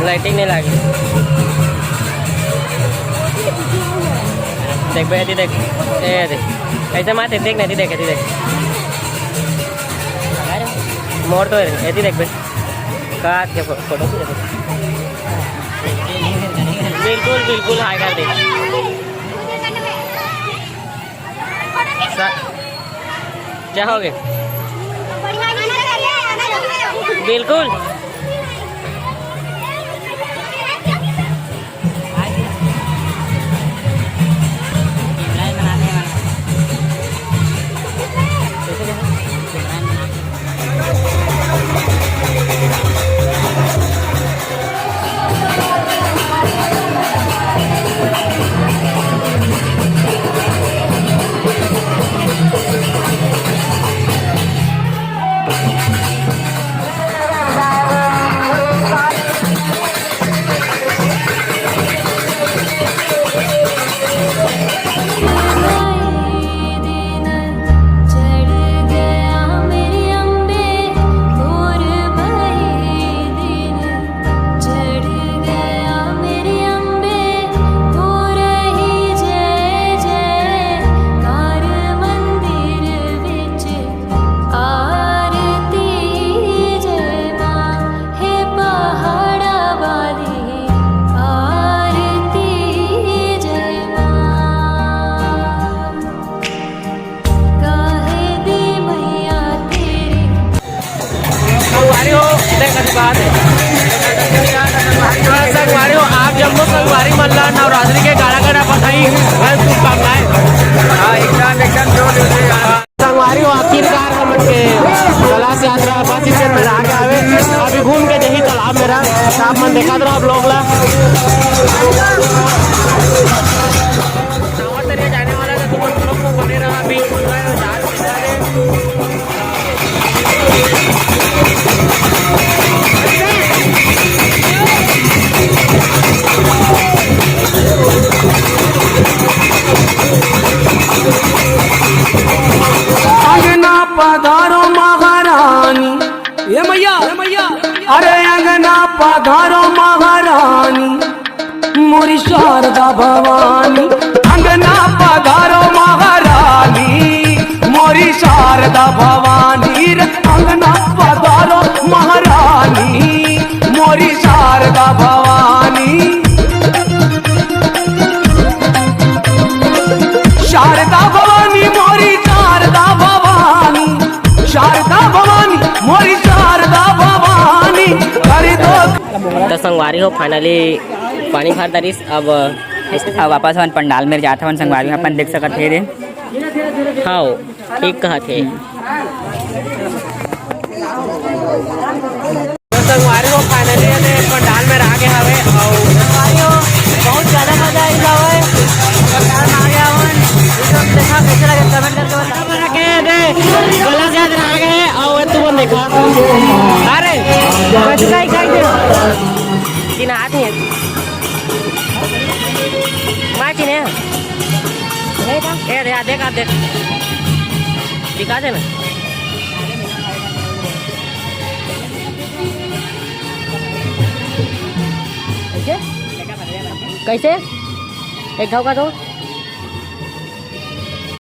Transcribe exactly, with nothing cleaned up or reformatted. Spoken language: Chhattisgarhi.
लाइटिंग नहीं लागी। देख बे, एती देख, ए देख, ऐसे मार, देख ना, एती देख, एती देख, मोर तो एती देख बे, का के फो-, फोटो खींच। बिल्कुल, बिल्कुल हाई कर दे। सा-, क्या हो गया? बिल्कुल। संगवारी हो, देख, ऐसी बात है। संगवारी हो, आप जम्मो संगवारी मन ला नवरात्रि के गाड़ा गाड़ा बधाई, शुभकामनाएं। हाँ, एकदम, एकदम जोर जोर से यार। संगवारी हो, आखिरकार हमन के कैलाश यात्रा बस स्टैंड में आके आवे। अभी घूम के जही तालाब मेरा, आप मन देखत रहो आप लोग ला। नावा तरिया जाने वाला था, तुम लोग को बने रहा, अभी अंगना पधारो महारानी, ए मैया, ए मैया, अरे अंगना पधारो महारानी, मोरी शारदा भवानी, अंगना पधारो महारानी, मोरी शारदा भवानी रे, अंगना पधारो महारानी, मोरी शारदा भवानी। शारदा भवानी, मोरी शारदा भवानी, शारदा भवानी, मोरी शारदा भवानी, कर दो। तो संगवारी हो, finally पानी भर दरिस। अब अब वापस अपन पंडाल में जात हवन संगवारी, अपन देख सकत हे रे। हाँ, ठीक कहत हे। तो संगवारी हो, finally एदे पंडाल में आ गे हवे। अउ संगवारी हो, बहुत ज्यादा मजा आई हवे। पंडाल में आ गे हवन। वीडियो में देखा, कैसे लगे, comment करके बता। बना के दे, गला से आ गे। अउ तू मन देखा। अरे, कछु काई, काई दे। तीन हाथ में। मार तीन है। ए रे, देख, आप देख, दिखा दे ना। कैसे? कैसे? एक घाव का दो।